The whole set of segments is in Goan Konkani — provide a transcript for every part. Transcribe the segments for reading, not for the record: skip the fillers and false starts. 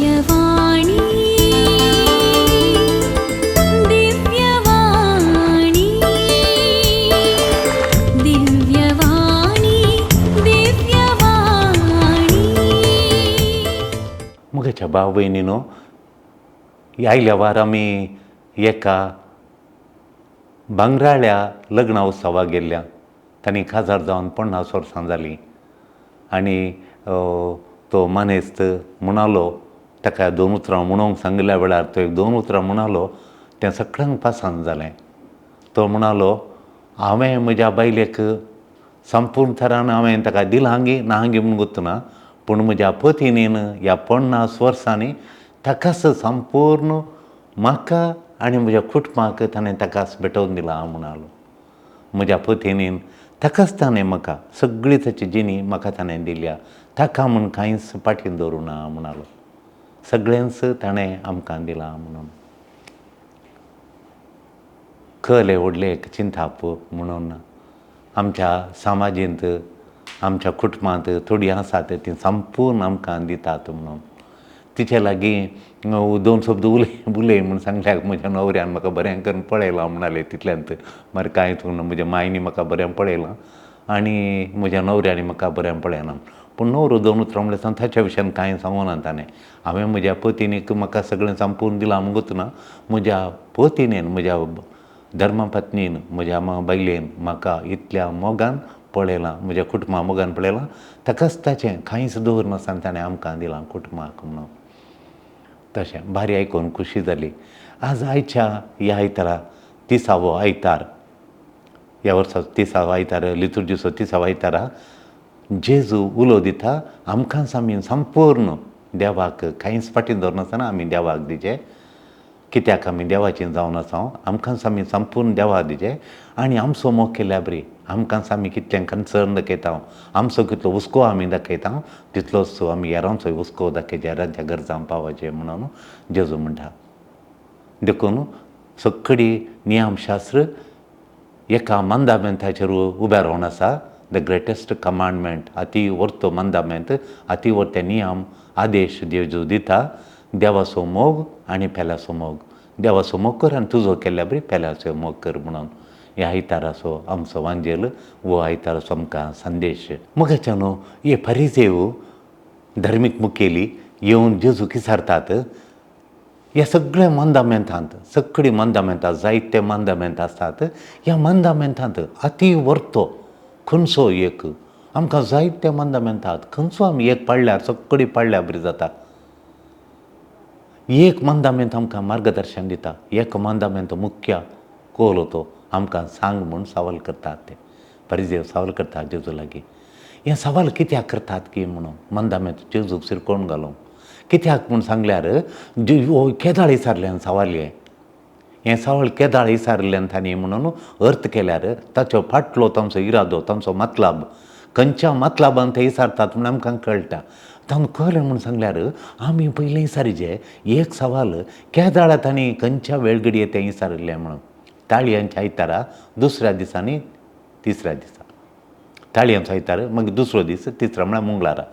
दिव्यवाणी, दिव्यवाणी, दिव्यवाणी, दिव्यवाणी. मुगेच्या भाव भयणीनो, आयल्या वार आमी एका भांगराळ्या लग्ना उत्सवाक गेल्ल्या. तांणी काजार जावन 50 वर्सां जालीं आनी तो मानेस्त म्हणालो, ताका दोन उतरां म्हणूंक सांगिल्ल्या वेळार तो एक दोन उतरां म्हणालो, तें सगळ्यांक पसंत जालें. तो म्हणालो, हांवें म्हज्या बायलेक संपूर्ण थरान हांवें ताका दिलां गी ना गी म्हूण गोत्तना, पूण म्हज्या पतिनीन ह्या 50 वर्सांनी ताकाच संपूर्ण म्हाका आनी म्हज्या कुटुंबाक ताणें ताकाच भेटोवन दिलां म्हणालो. म्हज्या पतिनीन ताकाच ताणें म्हाका सगळी ताची जिणी म्हाका ताणें दिल्या, ताका म्हूण कांयच फाटीं दवरूं ना म्हणालो. सगळेंच ताणें आमकां दिलां म्हणून कले व्हडलें एक चिंताप म्हणून आमच्या समाजींत आमच्या कुटुंबांत थोडीं आसात तीं संपूर्ण आमकां दितात म्हणून. तिचे लागीं दोन शब्द उलय उलय म्हूण सांगल्यार म्हज्या न्हवऱ्यान म्हाका बरें करून पळयलां म्हणालें. तितल्यांत मागीर कांय म्हज्या मायनी म्हाका बरें पळयलां आनी म्हज्या न्हवऱ्यानी म्हाका बरें पळयलां, पूण न्हवरो दोन उतरां म्हणल्यार ताच्या विशयान कांय सांगूना ताणें. हांवें म्हज्या पतिनीक म्हाका सगळें संपूर्ण दिलां म्हूण गोतना, म्हज्या पतिनीन म्हज्या धर्मपत्नीन म्हज्या बायलेन म्हाका इतल्या मोगान पळयलां, म्हज्या कुटुंबा मोगान पळयलां, ताकाच ताचें कांयच दवरनासतना ताणें आमकां दिलां कुटुंबाक म्हणून. तशें भारी आयकून खुशी जाली. आज आयच्या ह्या आयतारा 30वो आयतार, ह्या वर्साचो 30वो आयतार, लितुर्जीचो 30वो आयतारा, जेजू उलो दिता आमकांच आमी संपूर्ण देवाक कांयच फाटीं दवरनासतना आमी देवाक दिचें. कित्याक आमी देवाचें जावन आसा, आमकांच आमी संपूर्ण देवाक दिचें आनी आमचो मोग केल्या बरी आमकांच आमी कितलें कन्सर्न दाखयता, आमचो कितलो हुस्को आमी दाखयता, तितलोच आमी हेरांचो हुस्को दाखयचे, हेरांच्या गरजांक पावोवचें म्हणून जेजू म्हणटा. देखून सगळी नियमशास्त्र एका मंदामेंताचेर उबें रावन आसा. The greatest commandment, अती व्हरतो मंदामेंत, अती व्हरते नियम आदेश जेजू दिता, देवाचो मोग आनी पेल्याचो मोग. देवाचो मोग कर आनी तुजो केल्ल्या बरी पेल्याचो मोग कर म्हणून ह्या आयताराचो आमचो वांजेल वो आयताराचो आमकां संदेश. मगाच्यान न्हू हे परिजेव धार्मीक मुखेली येवन जेजूक विचारतात, ह्या सगळ्या मंदामेंतांत, सगळीं मंदामेंतां जायते मंदामेंत आसतात, ह्या मंदामेंतांत अती व्हरतो खंयचो एक, आमकां जायते मंदामेंतात खंयचो आमी एक पाळल्यार सगळीं पाळल्यार बरी जाता. एक मंदामेंत आमकां मार्गदर्शन दिता, एक मंदामेंत मुख्य कोलो तो आमकां सांग म्हूण सवाल करतात. ते परिजेव सवाल करतात जेजू लागीं. हें सवाल कित्याक करतात की म्हणून मंदामेंत जेजूक सिरकोवन घालूंक कित्याक म्हूण सांगल्यार केदाळ विचारल्यान सवाल हें, हें सवाल केदाळ विचारिल्ल्यान तांणी म्हणून अर्थ केल्यार ताचो फाटलो तांचो इरादो, तांचो मतलाब, खंयच्या मतलाबान ते विचारतात म्हूण आमकां कळटा. तांकां कळ्ळें म्हूण सांगल्यार आमी पयलीं विचारिचें एक सवाल केदाळा तांणी खंयच्या वेळगडये तें विचारिल्लें म्हणून. ताळयांच्या आयतारा दुसऱ्या दिसांनी तिसऱ्या दिसा ताळयांचो आयतार, मागीर दुसरो दीस तिसरो म्हळ्यार मंगळारा.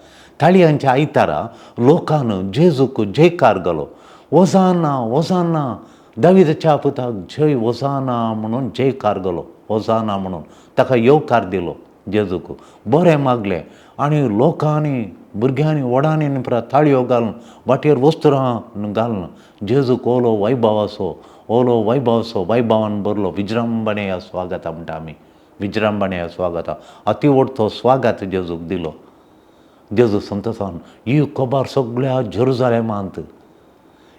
ताळयांच्या आयतारा लोकान जेजूक जयकार घालो, वजाना वजाना दाविदाच्या पुताक जय वजाना म्हणून जयकार घालो, वजाना म्हणून ताका येवकार दिलो जेजूक, बरें मागलें आनी लोकांनी भुरग्यांनी व्हडांनी परत ताळयो घालून वाटेर वस्त्रां घालून जेजूक ओलो वैभवाचो, ओलो वैभवाचो, वैभवान भरलो, विजृंभणे ह्या स्वागता म्हणटा आमी, विजृंभणे ह्या स्वागता, अती व्हडतो स्वागत जेजूक दिलो. जेजू संतोसान ही खबर सगळ्या जेरुजालेमांत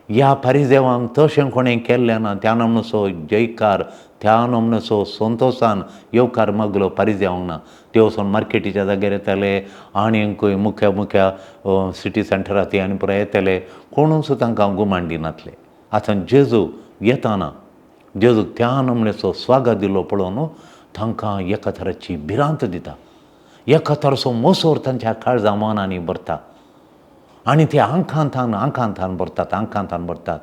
ह्या परिजेवांक तशें कोणें केल्लें ना, त्या नमनसो जयकार, त्या नमनसो संतोसान येवकार मागलो परिजेवांक ना. ते वचून मार्केटीच्या जाग्यार येताले आनी खंय मुख्या मुख्या सिटी सेंटरांत आनी पुराय येताले, कोणूच तांकां गुमान दिनासले. आतां जेजू येताना जेजूक त्या नमनेचो स्वागत दिलो पळोवन तांकां एका तराची भिरांत दिता, एका तराचो मोसोर तांच्या काळजा मनांनी भरता आनी ते आंकांतान आंकांतान भरतात, आंकांतान भरतात.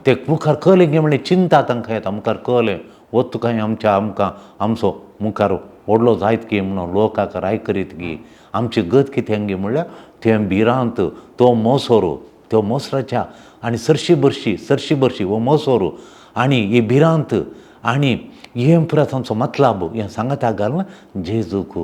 ते मुखार कळ्ळें की म्हणलें चिंता तांकां येता, मुखार कळ्ळें वत काय आमच्या आमकां आमचो मुखार व्हडलो जायत की म्हणून लोकांक राय करीत की आमची गत कितें गी म्हणल्यार तें भिरांत, तो मोसोर त्यो मोसराच्या आनी सरशी बरशी सरशी बरशी हो मोसोर आनी ही भिरांत आनी हें पुरा तांचो मतलाब हें सांगाता घालून जेजूक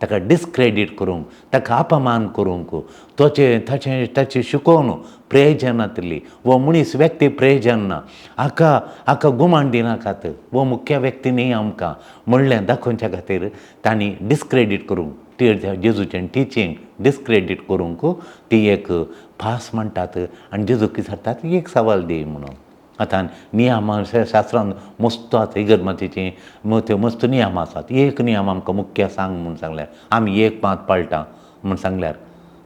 ताका डिसक्रेडीट करूंक, ताका अपमान करूंक, तोचें ताचें ताचें शिकोवन प्रयोजन नातिल्ली, हो मनीस व्यक्ती प्रयोजन ना, हाका हाका गुमान दिनाकात, हो मुख्य व्यक्ती न्ही आमकां म्हणलें दाखोवच्या खातीर तांणी डिसक्रेडीट करूंक ती जेजूचें टिचींग डिसक्रेडीट करूंक ती एक फास म्हणटात आनी जेजूक विचारतात एक सवाल दी म्हणून. आतां नियमां शास्त्रान मस्त आतां इगर्ज त्यो मस्त नियम आसात. एक नियम आमकां मुख्य सांग म्हूण सांगल्यार आमी एक मात पाळटा म्हूण सांगल्यार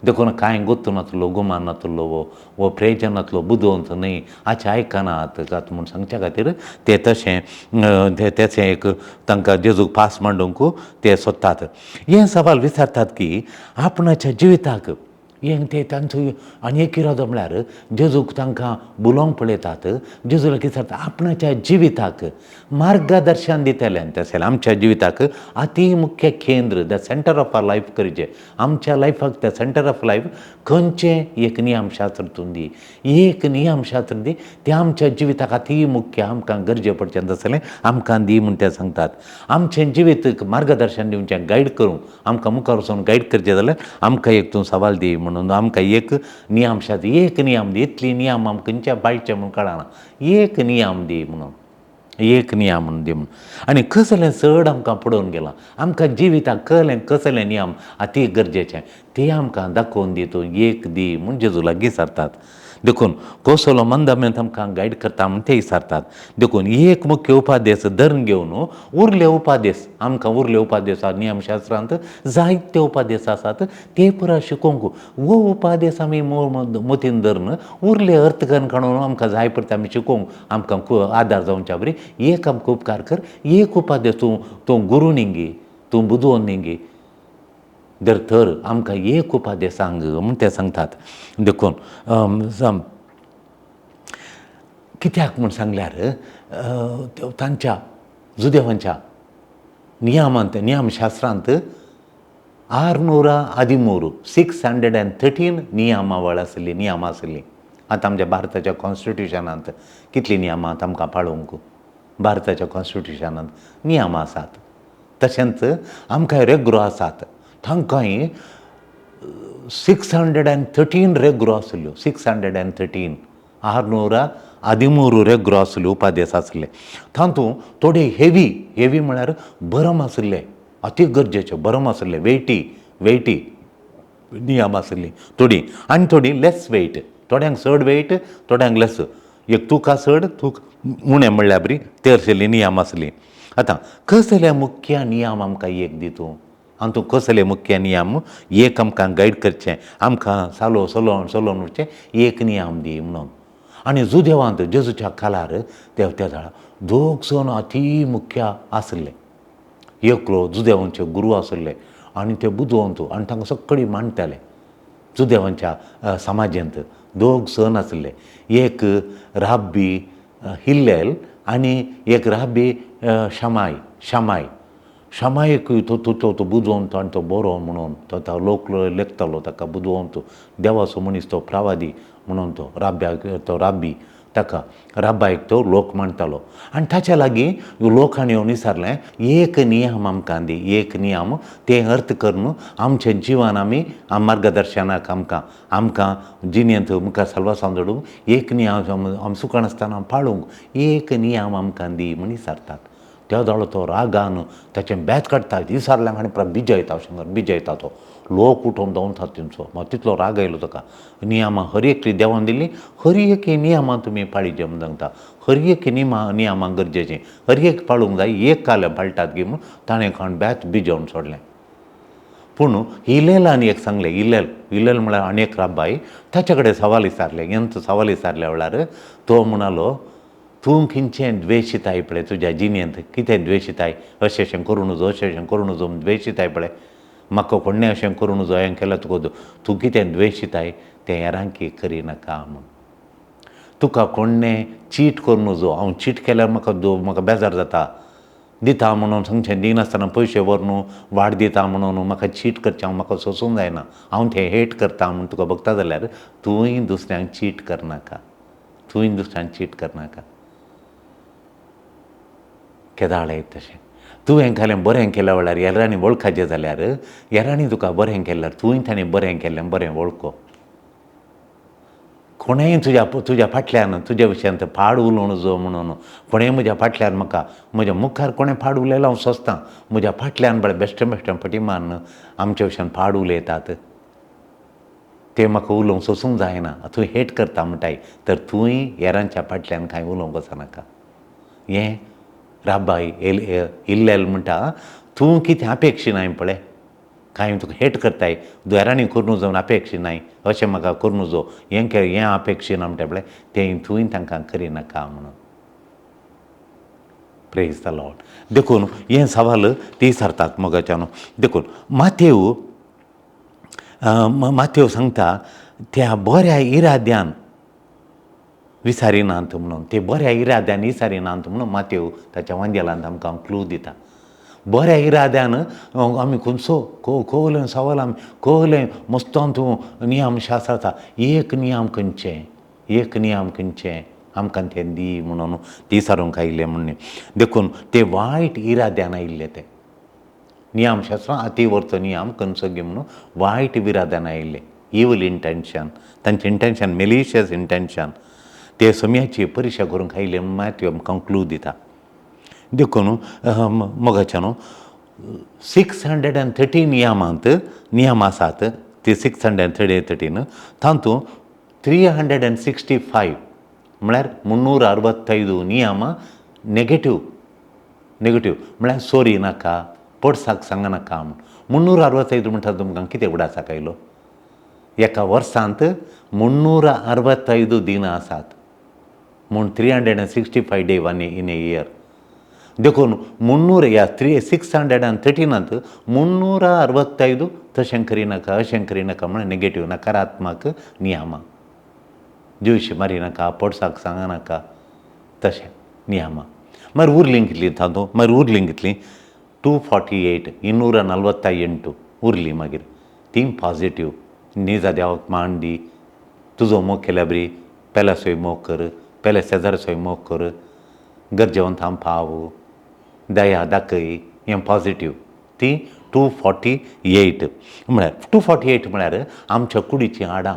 देखून कांय गोत्तू नातलो, गुमान नातलो, वो प्रयोजन नातलो, बुदवंत न्हय, हाचें आयकनात जात म्हूण सांगच्या खातीर ते तशें तेचें एक तांकां जेजूक पास मांडूंक ते सोदतात. हें सवाल विचारतात की आपणाच्या जिविताक हें ते तांचो आनी एक इरादो म्हळ्यार जेजूक तांकां बुलोवंक पळयतात. जेजूला कितें विचारता आपणाच्या जिविताक मार्गदर्शन दितलें तशें आमच्या जिविताक अति मुख्य केंद्र the centre of our life करचें. आमच्या लायफाक the centre of life खंयचें एक नियमशास्त्र तूं दी, एक नियमशास्त्र दी तें आमच्या जिविताक अति मुख्य आमकां गरजे पडचें तसलें आमकां दी म्हूण ते सांगतात. आमचें जिवीत मार्गदर्शन दिवचें, गायड करूंक आमकां मुखार वचून गायड करचें जाल्यार आमकां एक तूं सवाल दी म्हणून आमकां एक नियमशास्त्र एक नियम दी. इतली नियम आमकां खंयच्या पाळचें म्हूण कळना, एक नियम दी म्हणून, एक नियम म्हणून दी म्हणून. आनी कसलें चड आमकां पडोवन गेलां आमकां जिविताक कसलें कसलें नियम अती गरजेचें तें आमकां दाखोवन दी तूं एक दी म्हूण जेजू लागीं विचारतात. देखून कसलो मंदामेंत आमकां गायड करता म्हूण ते विचारतात. देखून एक मुख्य उपादेश धरून घेवन उरले उपादेश आमकां उरले उपादेश नियमशास्त्रांत जायते उपादेश आसात ते पुरा शिकोवंक हो उपादेश आमी मोतीन धरून उरले अर्थ करून काडून आमकां जाय पडटा आमी शिकोवंक आमकां आदार जावच्या बरी एक आमकां उपकार कर, एक उपादेश तूं तूं गुरू निंगी, तूं बुदवंत निंगी दर तर आमकां एक उपादेश सांग म्हूण ते सांगतात. देखून कित्याक म्हूण सांगल्यार तांच्या जुदेवांच्या नियमांत नियमशास्त्रांत 613 613 नियमावळ आसली, नियमां आसली. आतां आमच्या भारताच्या कॉन्स्टिट्युशनांत कितलीं नियमां आमकां पाळोवंक भारताच्या कॉन्स्टिट्युशनांत नियमां आसात. तशेंच आमकां रेग्रो आसात तांकांय 613 रेग्रो आसल्यो, 613 613 रेग्रो आसल्यो, उपादेश आसले. तातूंत थोडे हेवी हेवी म्हळ्यार भरम आसले, अती गरजेचे भरम आसले, वेटी वेटी नियम आसली थोडी, आनी थोडी लेस वेट, थोड्यांक चड वेट थोड्यांक लेस, एक तुका चड तूक उणें म्हणल्यार बरी ते आशिल्ली नियम आसली. आतां कसले मुख्य नियम आमकां एक दी तूं आनी तूं कसले मुख्य नियम एक आमकां गायड करचें, आमकां सालो चलोवन चलोवन वचचें एक नियम दी म्हणून. आनी जुदेवांत जेजूच्या काळार त्या वेळार दोग जाण अती मुख्य आसले. एकलो जुदेवांचे गुरू आसले आनी ते बुदवंत आनी तांकां सगळीं मानताले जुदेवांच्या समाजांत. दोग सण आसले, एक राब्बी हिल्लेल आनी एक राब्बी शमाय. शमाय शमायक तो तो तो बुदवंत आनी तो बरो म्हणून तो लोक लेखतालो ताका बुदवंत, देवाचो मनीस तो प्रावादी म्हणून तो राब्याक तो राब्बी ताका राब्बायक तो लोक मानतालो. आनी ताच्या लागीं लोकांनी येवन विचारलें एक नियम आमकां दी, एक नियम तें अर्थ करून आमचें जिवन आमी मार्गदर्शनाक आमकां आमकां जिणेंत मुखार साल्वासांव जोडूंक एक नियम आमी चुकनासतना पाळूंक एक नियम आमकां दी म्हूण विचारतात. त्या जालो तो रागान ताचें बेत काडटा, विचारल्यार आनी परत बिजयता, अशें बिजयता तो लोक उठोवन दवरतात तेंचो. मागीर तितलो राग आयलो ताका. नियमां हर एकली देवान दिल्ली हर एक नियमां तुमी पाळीचे म्हूण सांगता, हर एक नियमां गरजेचीं हर एक पाळूंक जाय, एक काल पाळटात गी म्हूण ताणें खाण बेत बिजोवन सोडलें. पूण हिलेलान एक सांगलें, हिलेल हिलेल म्हळ्यार आनी एक राब्बाय, ताच्या कडेन सवाल विचारलें. हेंच सवाल विचारल्या वेळार तो म्हणालो तूं खंयचें द्वेशिताय पळय तुज्या जिणेंत कितें द्वेशिताय, अशें अशें करूं नजो अशें अशें करूं नजो म्हूण द्वेशिताय पळय, म्हाका कोणें अशें करूं नजो हांवें केल्यार तुका तूं कितें द्वेशिताय तें हेरांकी करिनाका म्हूण. तुका कोणें चीट करूं नजो, हांव चीट केल्यार म्हाका म्हाका बेजार जाता, दिता म्हणून सांगचें दिनासतना पयशे व्हर वाड दिता म्हणून म्हाका चीट करचें हांव म्हाका सोसूंक जायना, हांव तें हेट करता म्हूण तुका बगता जाल्यार तूंय दुसऱ्यांक चीट करनाका, तूंय दुसऱ्यांक चीट करनाका. केदाळय तशें तुवें घालें बरें केल्या वेळार हेरांनी वळखाचें जाल्यार हेरांनी तुका बरें केल्यार तूंय ताणें बरें केल्लें बरें वळखो. कोणेंय तुज्या तुज्या फाटल्यान तुज्या विशयांत पाड उलोवं जो म्हणून कोणेंय म्हज्या फाटल्यान म्हाका म्हज्या मुखार कोणें पाड उलयल्यार हांव सोंसतां, म्हज्या फाटल्यान बरें बेश्टें बेश्टें फटी मारून आमच्या विशयान पाड उलयतात तें म्हाका उलोवंक सोसूंक जायना. तूं हेट करता म्हणटाय तर तूंय हेरांच्या फाटल्यान कांय उलोवंक वचनाका. हें राबाय इल्लेल म्हणटा तूं कितें अपेक्षिनाय पळय, कांय तुका हेट करताय हेरांनी करूं जावन अपेक्षिनाय अशें म्हाका करूं जो हें हें अपेक्षिना म्हणटा पळय तें तूंय तांकां करिनाका म्हणून. Praise the Lord. देखून हें सवाल ती सारतात मोगाच्यान. देखून मातेव मातेव सांगता त्या बऱ्या इराद्यान विसारिनात म्हणून, ते बऱ्या इराद्यान विसारिनात म्हणून मातेव ताच्या वांजेलांत आमकां क्लू दिता. बऱ्या इराद्यान आमी खंयचो कोवलें सवाल आमी कोवलें मस्तान तूं नियम शास्त्र आसा, एक नियम खंयचें, एक नियम खंयचें आमकां तें दी म्हणून ती सारूंक आयिल्लें म्हणून. देखून ते वायट इराद्यान आयिल्ले ते नियमशास्त्रां अतिवरचो नियम खंयचो गी म्हणून वायट इराद्यान आयिल्ले, इवल इंटेन्शन, तांचें इंटेन्शन मेलिशियस इंटेन्शन, ते सम्याची परिक्षा करूंक आयिल्ले म्हणून मागीर आमकां क्लू दिता. देखून मोगाच्या न्हू 613 नियमांत नियम आसात ते 613 तातूंत 365 म्हळ्यार 365 नियम नेगेटीव, नेगेटीव म्हळ्यार सोरी नाका, पडसाक सांगनाका म्हूण. 365 म्हणटा तुमकां कितें उडासाक आयलो? एका वर्सांत 365 दिनां आसात म्हूण 365 day one in a year. देखून 300 ह्या 613 365 तशें करिनाका अशें करिनाका म्हळ्यार नेगेटीव नकारात्मक नियमां, दिवशी मारिनाका, पडसाक सांगनाका तशें नियमां. मागीर उरलीं कितलीं तातूंत? मागीर उरलीं कितलीं? 248 248 उरलीं. मागीर तीं पॉजिटीव, निजा देवाक मान दी, तुजो मोग केल्या बरी पेल्यासोय मोग कर, पेल्या शेजाऱ्यासोय मोग कर, गरजेवंतां पाव, दया दाखय, हें पॉजिटीव. ती 248 म्हळ्यार 248 म्हळ्यार आमच्या कुडीचीं हाडां,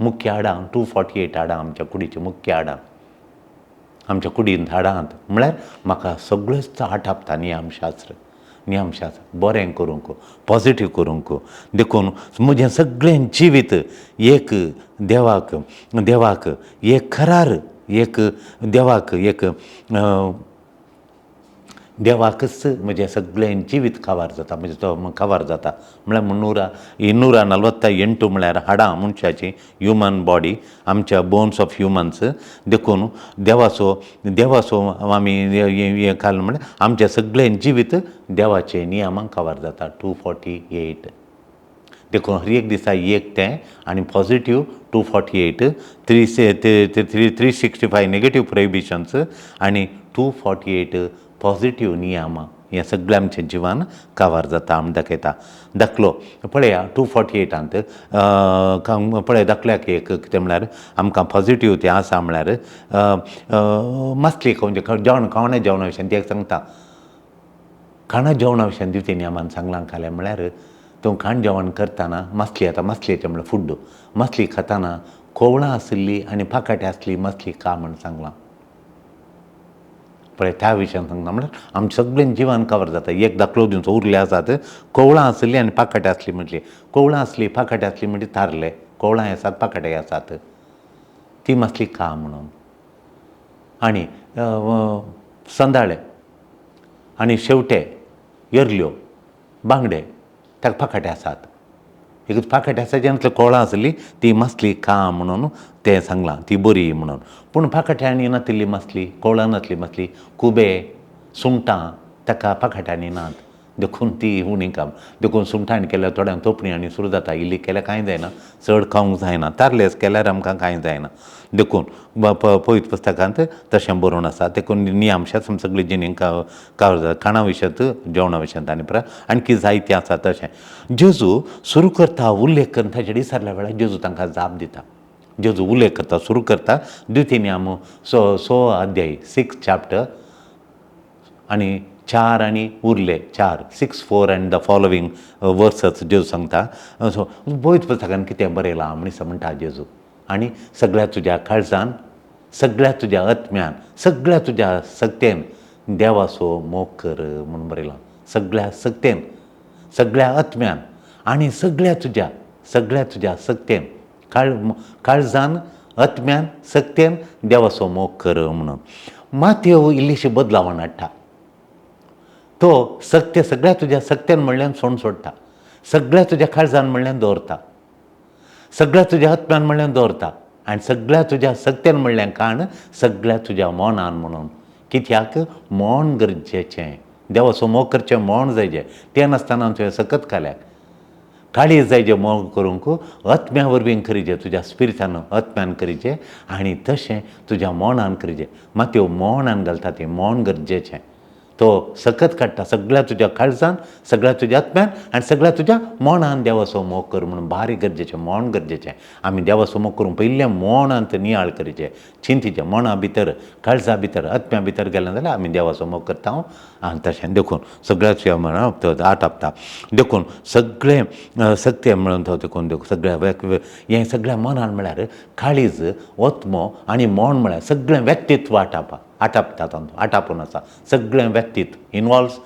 मुख्य हाडां 248 हाडां आमच्या कुडीचीं मुख्य हाडां, आमच्या कुडीन हाडांत म्हळ्यार म्हाका सगळेंच आटापता नियमशास्त्र, नियमशास्त्र बरें करूंक, पॉजिटीव करूंक. देखून म्हजें सगळें जिवीत एक देवाक, देवाक एक करार, एक देवाक एक देवाकच म्हजें सगळें जिवीत काबार जाता, म्हजें तो काबार जाता. म्हळ्यार 248 म्हळ्यार हाडां मनशाचीं, ह्युमन बॉडी, आमच्या बोन्स ऑफ ह्युमन्स. देखून देवाचो देवाचो आमी हें घाल म्हळ्यार आमचें सगळें जिवीत देवाचें नियमांक काबार जाता. 248. देखून हर एक दिसा एक तें आनी पॉजिटीव 248, 365 नेगेटीव प्रोहिबिशन्स आनी 248 पॉजिटीव नियमां, हें सगळें आमचें जिवन काबार जाता आमी दाखयता. दाखलो पळया 248 पळय दाखल्याक एक कितें म्हळ्यार आमकां पॉजिटीव तें आसा म्हळ्यार मासली खावचें जेवण, खावणा जेवणा विशयान ते सांगता, खाणा जेवणा विशयान दिवचे नियमान सांगलां खालें म्हळ्यार तूं खाण जेवण करतना मासली, आतां मासलेचें म्हळ्यार फूड, मासली खाताना कोवळां आशिल्ली आनी पाकाटे आसली मासली खा म्हण सांगलां. पळय त्या विशयान सांगता म्हळ्यार आमचें सगळें जिवन कवर जाता. एक दाखलो दिवचो उरले आसात कोवळां आसली आनी पाकाटे आसली म्हटली, कोवळां आसली पाकाटे आसली म्हणजे थारले, कोवळां आसात पाकाटे आसात ती मासली खा म्हणून. आनी संदाळे आनी शेवटे, येरल्यो, बांगडे ताका पाकाटे आसात, एक पाकाटे आसा जेन्ना कोवळां आसली ती मासली खा म्हणून तें सांगलां, ती बरी म्हणून. पूण पाकाट्यांनी नातिल्ली मासली, कोवळां नासली मासली, खुबे, सुंगटां ताका पाकाट्यांनी नात. देखून ती उणी काम. देखून सुंगटां केल्यार थोड्यांक तोपणी आनी सुरू जाता. इल्ली केल्यार कांय जायना, चड खावंक जायना. तारलेस केल्यार आमकां कांय जायना. देखून पवित्र पुस्तकांत तशें बरोवन आसा. देखून नियमशास्त्र सगळी जिणी खाणा विशयांत, जेवणा विशयांत आनी परत आणखी जायतें आसा. तशें जेजू सुरू करता उल्लेख करून ताचे विचारल्या वेळार जेजू तांकां जाप दिता. जेजू उल्लेख करता, सुरू करता द्वितीय नियम 6 अध्याय 6 चॅप्टर आनी 4 आनी उरले 4 6 4 आनी the following versus जेजू सांगता. सो पवित्र पुस्तकान कितें बरयलां म्हण म्हणटा जेजू, आनी सगळ्या तुज्या काळजान, सगळ्या तुज्या आत्म्यान, सगळ्या तुज्या सक्तेन देवाचो मोग कर म्हूण बरयलां. सगळ्या सक्तेन, सगळ्या आत्म्यान आनी सगळ्या तुज्या सक्तेन, काळजान, आत्म्यान, सक्तेन देवाचो मोग कर म्हणून. मातयो इल्लीशी बदलावण हाडटा. तो सक्ते सगळ्या तुज्या सक्तेन म्हणल्यान सोण सोडटा, सगळ्या तुज्या काळजान म्हणल्यान दवरता, सगळ्या तुज्या आत्म्यान म्हणल्यान दवरता आनी सगळ्या तुज्या सक्तेन म्हणल्यान काण सगळ्या तुज्या मनान म्हणून. कित्याक मौन गरजेचें, देवाचो मोग करचें मौन जायजें. तें नासतना तुवें सकत खाल्याक काळी जायजें मोग करूंक आत्म्या वरवीं करीजे, तुज्या स्पिरिटान आत्म्यान करीजे आनी तशें तुज्या मौनान करीजे. मात त्यो मौनान घालता तें मौन गरजेचें. तो सकत काडटा सगळ्या तुज्या काळजान, सगळ्या तुज्या आत्म्यान आनी सगळ्या तुज्या मौनान देवाचो मोग कर म्हणून. भारी गरजेचें, मौन गरजेचें. आमी देवाचो मोग करूंक पयल्या मौनांत नियाळ करीचे, चिंतीचें मना भितर, काळजा भितर, आत्म्या भितर गेलें जाल्यार आमी देवाचो मोग करता. आनी तशें देखून सगळ्या म्हणून आटापता. देखून सगळें सत्य म्हणून तो देखून देखून सगळ्या हें सगळ्या मनान म्हळ्यार काळीज, आत्मो आनी मौन म्हळ्यार सगळें व्यक्तित्व आटापता तातूंत आटापून आसा. सगळें व्यक्तित्व इनवॉल्व्स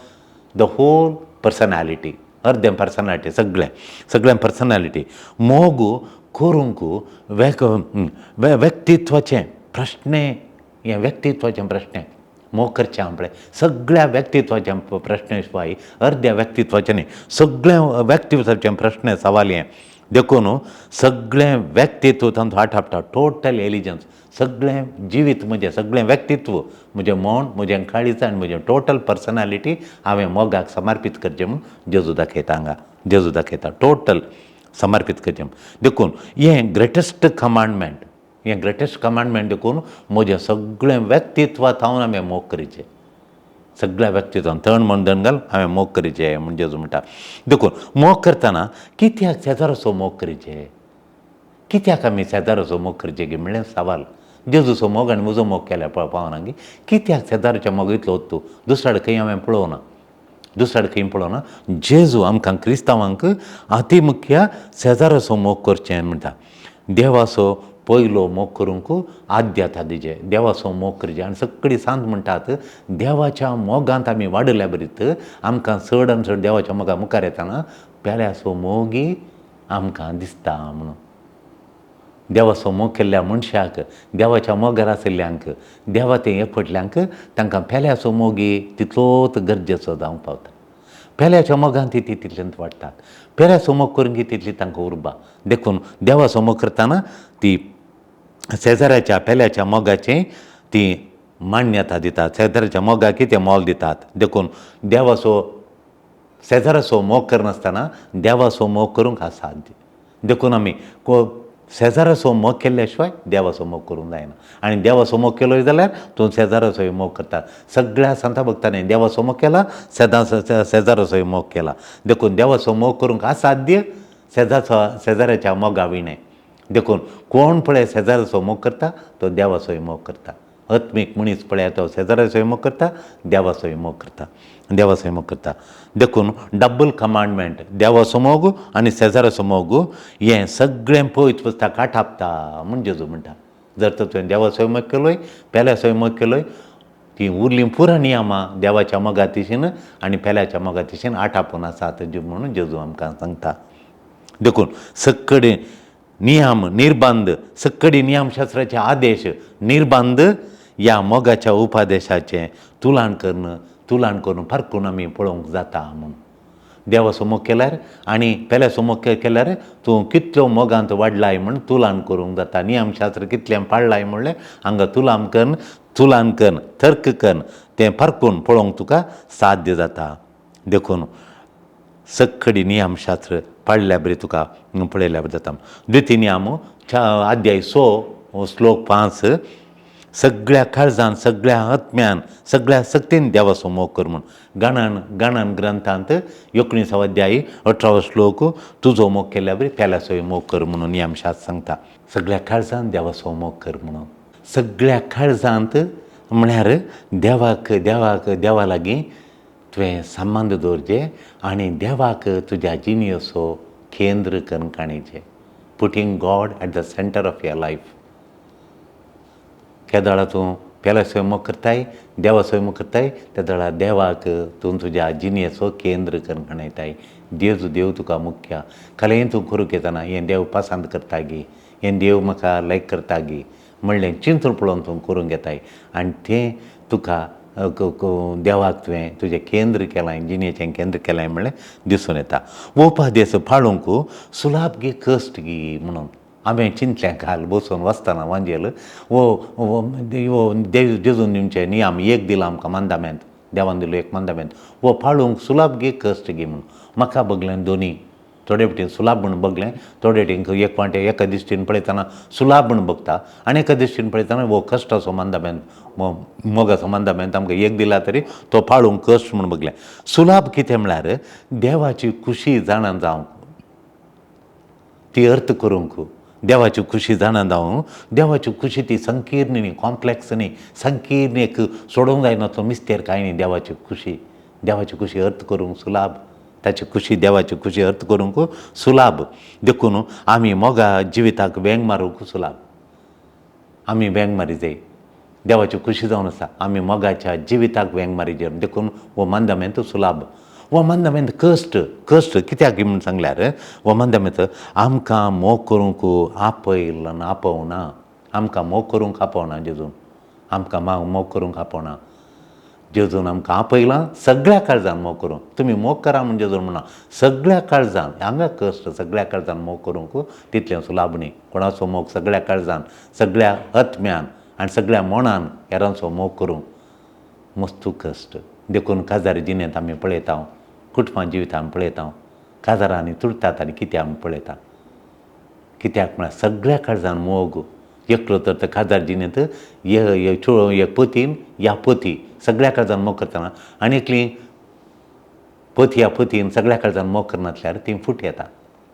the whole personality, अर्दें पर्सनॅलिटी, सगळें सगळें पर्सनॅलिटी. मोग करूंक व्यक्तित्वाचें प्रश्न, हें व्यक्तित्वाचें प्रश्न. मोग करचें आपणें सगळ्या व्यक्तित्वाचें प्रश्न शिवाय अर्द्या व्यक्तित्वाचें न्ही, सगळ्या व्यक्तित्वाचें प्रश्न सवाल हें. देखून सगळें व्यक्तित्व तांचो आटापता, टोटल एलिजन्स, सगळें जिवीत म्हजें, सगळें व्यक्तित्व म्हजें मन, म्हजें काळीज आनी म्हजें टोटल पर्सनॅलिटी हांवें मोगाक समर्पीत करचें म्हूण जेजू दाखयता हांगा. जेजू दाखयता टोटल समर्पीत करचें. देखून हें ग्रेटस्ट कमांडमेंट, हें ग्रेटस्ट कमांडमेंट. देखून म्हजें सगळें व्यक्तित्वा थावन हांवें मोग करीचें, सगळ्या व्यक्तित्वान तण मन धन घाल हांवें मोग करीचें म्हूण जेजू म्हणटा. देखून मोग करतना कित्याक शेजाराचो मोग करीचें, कित्याक आमी शेजाराचो मोग करचें गी म्हणलें सवाल. जेजूचो मोग आनी म्हजो मोग केल्यार पावना गी, कित्याक शेजाराचो मोग इतलो वत्तू दुसऱ्या खंय हांवें पळोवना, दुसऱ्या खंय पळोवना. जेजू आमकां क्रिस्तांवांक अती मुख्य शेजाराचो मोग करचें म्हणटा. देवाचो पयलो मोग करूंक आद्यता दिजे, देवाचो मोग करचे. आनी सगळीं सांत म्हणटात देवाच्या मोगांत आमी वाडल्या बरीत आमकां चड आनी चड देवाच्या मोगा मुखार येतना पेल्याचो मोगी आमकां दिसता म्हणून. देवाचो मोग केल्ल्या मनशाक, देवाच्या मोगार आशिल्ल्यांक, देवा तें एकवटल्यांक तांकां पेल्याचो मोगी तितलोच गरजेचो जावंक पावता. पेल्याच्या मोगान ती तितल्यांत वाडटात, पेल्याचो मोग करूंक तितली तांकां उर्बा. देखून देवाचो मोग करतना ती शेजाऱ्याच्या पेल्याच्या मोगाचें ती मान्यता दितात, शेजाऱ्याच्या मोगाक तें मोल दितात. देखून देवाचो शेजाराचो मोग करनासतना देवाचो मोग करूंक असाध्य. देखून आमी शेजाराचो मोग केल्ल्या शिवाय देवाचो मोग करूंक जायना. आनी देवाचो मोग केलो जाल्यार तूं शेजाराचोय मोग करता. सगळ्या सांता भक्तांनी देवाचो मोग केला, शेजाराचोय मोग केला. देखून देवाचो मोग करूंक असाध्य शेजाऱ्याच्या मोगा विणें. देखून कोण पळय शेजाराचो मोग करता तो देवाचोय मोग करता. आत्मीक मनीस पळय तो शेजाराचोय मोग करता, देवाचोय मोग करता, देवाचोय मोग करता. देखून डबल कमांडमेंट, देवाचो मोग आनी शेजाराचो मोग हें सगळें पवित्र पुस्तक आटापता म्हूण जेजू म्हणटा. जर तर तुवें देवाचोय मोग केलोय, पेल्याचोय मोग केलोय, ती उरलीं पुरा नियमां देवाच्या मोगा तिशीन आनी पेल्याच्या मोगा तिशीन आटापून आसात म्हणून जेजू आमकां सांगता. देखून सगळे नियम निर्बंध, सगळे नियमशास्त्राचे आदेश निर्बंध ह्या मोगाच्या उपादेशाचें तुलान करून, तुलान करून फारकून आमी पळोवंक जाता म्हूण. देवाचो मोग केल्यार आनी पेल्याचो मोग केल्यार तूं कितलो मोगांत वाडलाय म्हूण तुलान करूंक जाता. नियमशास्त्र कितलें पाळ्ळाय म्हणलें हांगा तुलान करून, तुलान करून, तर्क करून तें फारकून पळोवंक तुका साध्य जाता. देखून सक्कडी नियमशास्त्र पाळ्ळ्या बरी तुका पळयल्या बरी जाता. द्वितीय नियम अध्याय 6 श्लोक 5, सगळ्या काळजान, सगळ्या आत्म्यान, सगळ्या सक्तीन देवाचो मोग कर म्हूण. गणन गणन ग्रंथांत 19 अध्याय 18 श्लोक, तुजो मोग केल्या बरी पेल्याचोय मोग कर म्हणून नियमशास्त्र सांगता. सगळ्या काळजान देवाचो मोग कर म्हणून. सगळ्या काळजांत म्हळ्यार देवाक देवाक देवा लागीं तुवें संबंद दवरचे आनी देवाक तुज्या जिणेचो केंद्र करून काणीचें. Putting God at the centre of your life. केदळा तूं पेल्याचोय मोग करताय, देवाचोय मोग करताय, तेदळा देवाक तूं तुज्या जिणेचो केंद्र करून खणयताय. देव देव तुका मुख्य. कलें तूं करूंक येतना हें देव पसंत करता गी, हें देव म्हाका लायक करता गी म्हणलें चिंतून पळोवन तूं करूंक येताय आनी तें तुका देवाक तुवें तुजें केंद्र केलां, जिणेचें केंद्र केलां म्हणलें दिसून येता. उपदेश पाळूंक सुलाभ गी कश्ट गी म्हणून हांवें चिंतलें काल बसून वाचतना वांजेल. वो देव जेजून दिवचे नियम एक दिला आमकां मंदामेंत, देवान दिलो एक मंदामेंत, वो पाळूंक सुलाभ गी कश्ट गी म्हणून. म्हाका बगलें दोनी थोडे फावटी सुलाभ म्हूण बगलें, थोडे फावटी एक फावटी एका दिश्टीन पळयतना सुलाभ म्हूण बगता आनी एका दिश्टीन पळयतना हो कश्टाचो मंदामेंत, मोगाचो मंदामेंत आमकां एक दिला तरी तो पाळूंक कश्ट म्हूण बगलें. सुलाभ कितें म्हळ्यार देवाची खुशी जाणा जावंक, ती अर्थ करूंक, देवाची खुशी जाणा जावं. देवाची खुशी ती संकीर्ण न्ही, कॉम्प्लेक्स न्ही, संकीर्ण एक सोडोवंक जायना तो मिस्तेर कांय न्ही. देवाची खुशी, देवाची खुशी अर्थ करूंक सुलाभ, ताची खुशी देवाची खुशी अर्थ करूंक सुलाभ. देखून आमी मोगा जिविताक वेंग मारूंक सुलाभ, आमी वेंग मारी जाय. देवाची खुशी जावन आसा आमी मोगाच्या जिविताक वेंग मारी जाय. देखून हो मंदामेंत सुलाभ. हो मंदामेंत कश्ट. कश्ट कित्याक म्हूण सांगल्यार हो मंदामेंत आमकां मोग करूंक आपयला आपोवना, आमकां मोग करूंक आपोवना जेजून, आमकां मोग करूंक आपोवना जेजून. आमकां आपयलां सगळ्या काळजान मोग करूंक. तुमी मोग करा म्हूण जेजून म्हणा सगळ्या काळजान. हांगा कश्ट सगळ्या काळजान मोग करूंक तितलें सुलाभ न्ही. कोणाचो मोग सगळ्या काळजान, सगळ्या आत्म्यान आनी सगळ्या मनान हेरांचो मोग करूंक मस्तू कश्ट. देखून काजार जिणेंत आमी पळयता, कुटुंबा जिवितांत पळयता, काजारांनी तुटतात आनी कितें आमी पळयता. कित्याक म्हळ्यार सगळ्या काळजान मोग एकलो तर ते काजार जिणेंत एक पतीन या पती सगळ्या काळजान मोग करतना आनी एकली पती या पतीन सगळ्या काळजान मोग करनासल्यार ती फूट येता,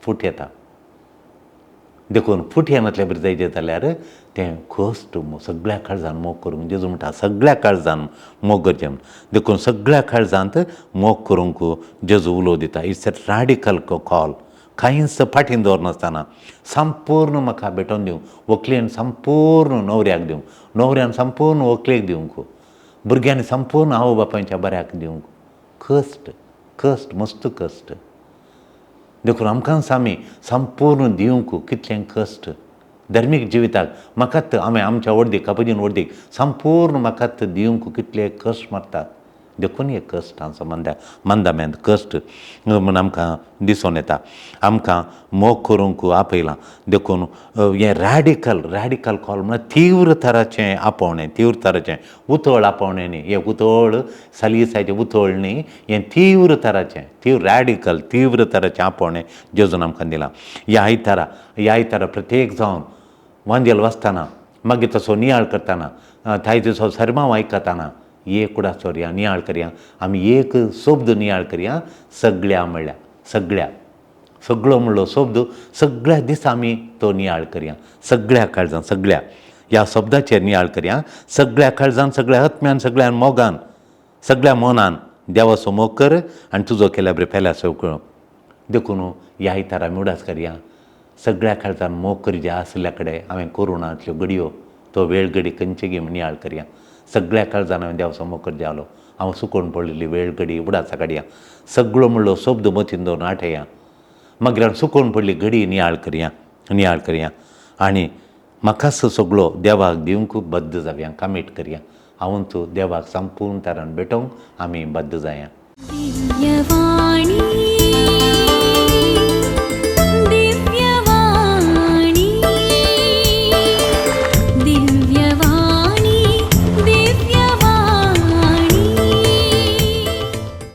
फूट येता. देखून फूट येनातल्या बरें जायचे जाल्यार तें कश्ट सगळ्या काळजान मोग करूंक. जेजू म्हणटा सगळ्या काळजान मोग करचें म्हूण. देखून सगळ्या काळजांत मोग करूंक जेजू उलोव दिता. It's a radical call. कांयच फाटीन दवरनासतना संपूर्ण म्हाका भेटोवन दिवं, व्हंकलेन संपूर्ण न्हवऱ्याक दिवंक, न्हवऱ्यान संपूर्ण व्हंकलेक दिवंक, भुरग्यांनी संपूर्ण आवय बापायच्या बऱ्याक दिवंक. कश्ट, कश्ट, मस्त कश्ट. देखून आमकांच आमी संपूर्ण दिवंक कितलें कश्ट. धर्मीक जिविताक म्हाकाच हांवें आमच्या वर्दीक कापुजीन वर्दीक संपूर्ण म्हाकाच दिवंक कितले कश्ट मारतात. देखून हे कश्ट आमचो मंदामेंत कश्ट म्हूण आमकां दिसून येता. आमकां मोग करूंक आपयलां. देखून हें रॅडिकल, रॅडिकल कॉल म्हळ्यार तीव्र तराचें आपोवणें, तीव्र तराचें उतळ आपोवणें न्ही. हें उतळ सालिसाचें उतळ न्ही, हें तीव्र तराचें, तीव्र रॅडिकल तीव्र तराचें आपोवणें जेजून आमकां दिलां. ह्या आयतारा, ह्या आयतारा प्रत्येक जावन वांजेल वाचतना, मागीर तसो नियाळ करतना, तायचो सरमांव आयकतना एक कुडास चोरया नियाळ करया. आमी एक शब्द नियाळ करया सगळ्या म्हणल्या सगळ्या सगळो म्हणलो शब्द सगळ्या दिसा आमी तो नियाळ करया. सगळ्या काळजान सगळ्या ह्या शब्दाचेर नियाळ करया. सगळ्या काळजान, सगळ्या आत्म्यान, सगळ्या मोगान, सगळ्या मनान देवाचो मोग कर आनी तुजो केल्या बरें पेल्याचो कळ. देखून ह्या आयतारा आमी उडास करया सगळ्या काळजान मोग करचे आसल्या कडेन हांवें करुणांतल्यो घडयो तो वेळ घडी खंयची गी म्हूण नियाळ करया. सगळ्या काळजान हांवें देवाचो मोग करचे आलो, हांव सुकोवन पडलेली वेळ घडी उडासा काडया. सगळो म्हणलो शब्द मतीन दवरून आठया. मागीर हांवें सुकोवन पडली घडी नियाळ करया, नियाळ करया आनी म्हाकाच सगळो देवाक दिवंक बद्द जावया, कमीट करया. हांव तूं देवाक संपूर्ण तरान भेटोवंक आमी बद्द जाया. दिव्यवाणी.